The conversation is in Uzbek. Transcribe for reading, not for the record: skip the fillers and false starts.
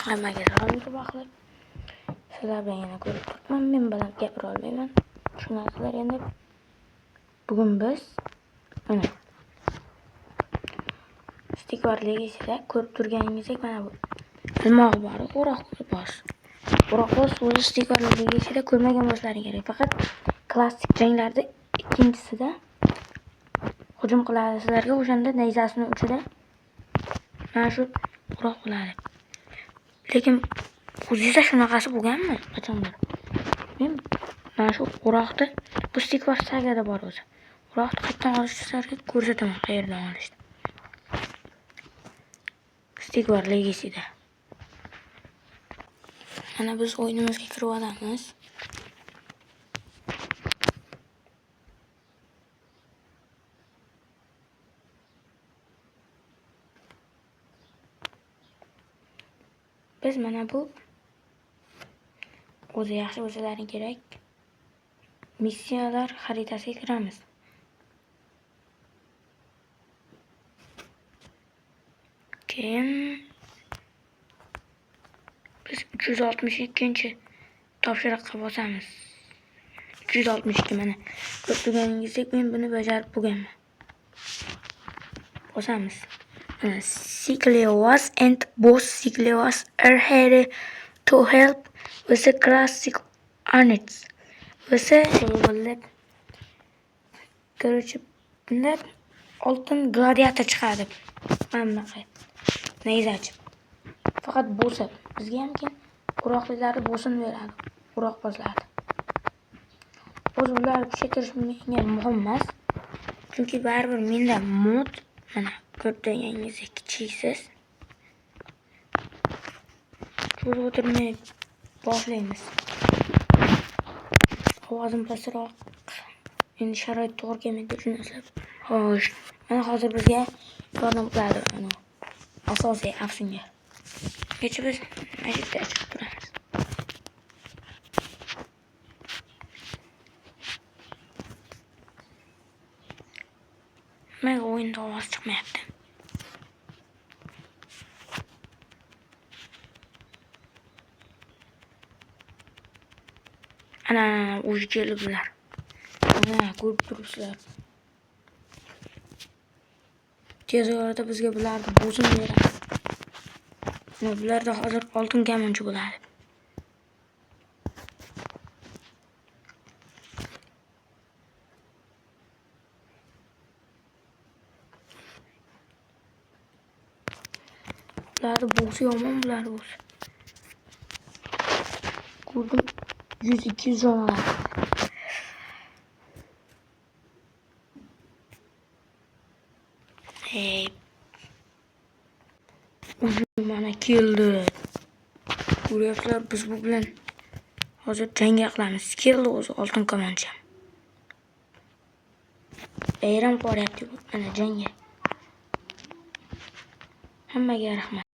Hammaga salom YouTube ahli. Sizlar bilan yana ko'rib turibman. Men bilan gapira olmayman. Tushunasizlar endi. Bugun biz mana Stick War Legacy'da ko'rib turganingizdek mana bu ilmoq bor, o'roq bos. O'roq bos o'zi Stick War Legacy'da ko'rmagan bo'lishlaring kerak. Faqat klassik janglarda ikkinchisida hujum qiladi sizlarga, o'shanda nayzasini uchida mana shu o'roq bo'ladi. Lekin o'zingizda shunaqasi bo'lganmi qachondir? Men mana shu o'roqni bu Stick War Saga'da bor o'zi. O'roqni qayerdan olishni sizlarga ko'rsataman, qayerdan olishni. Stick War Legacy'da. Mana biz o'yinimizga kirib olamiz. Biz mana bu o'zi yaxshi bo'lsalaring kerak. Missiyalar xaritasiga kiramiz. Keyin biz 362-topshiriqqa bosamiz. 362 mana ko'rib turganingizdek men buni bajarib bo'lganman. Bosamiz. Mana Cyclewas and Boss Cyclewas are here to help with the classic units. With bo'ldi. Короче, bunda oltin gladiator chiqadi. Mana bunaqa. Nayzachi. Faqat bo'sa. Bizga ham keyin o'roqliklarni bo'sini beradi. O'roq boslardi. O'zi bularni kuchaytirish menga muhim emas. Chunki baribir menda mod mana ko'rib turganingizdek kichiksiz. Cho'zib o'tirmay boshlaymiz. Ovozim pastroq. Endi sharoit to'g'ri kelmaydi, tushunasizlar. Xo'sh, mana hozir bizga yordam qiladi mana asosiy afsunga. Kecha biz mana shu yerda chiqib turamiz. Nimaga o'yinda ovoz chiqmayapti? Ana, o'zi keldi bular. Mana ko'rib turibsizlar. Tez orada bizga bularni bo'sin beradi. Mana bularda hozir oltin kamonchi bo'ladi. Bularni bo'si yomon, bularni bo'si. Ko'rdim 100-200 jon oladi. Hey. Uzun mana keldi. Ko'ryapsizlar, biz bu bilan hozir jangga qilamiz. Keldi o'zi oltin kamoncha. Bayram qo'ryapti bu. Mana jangga. Hammaga rahmat.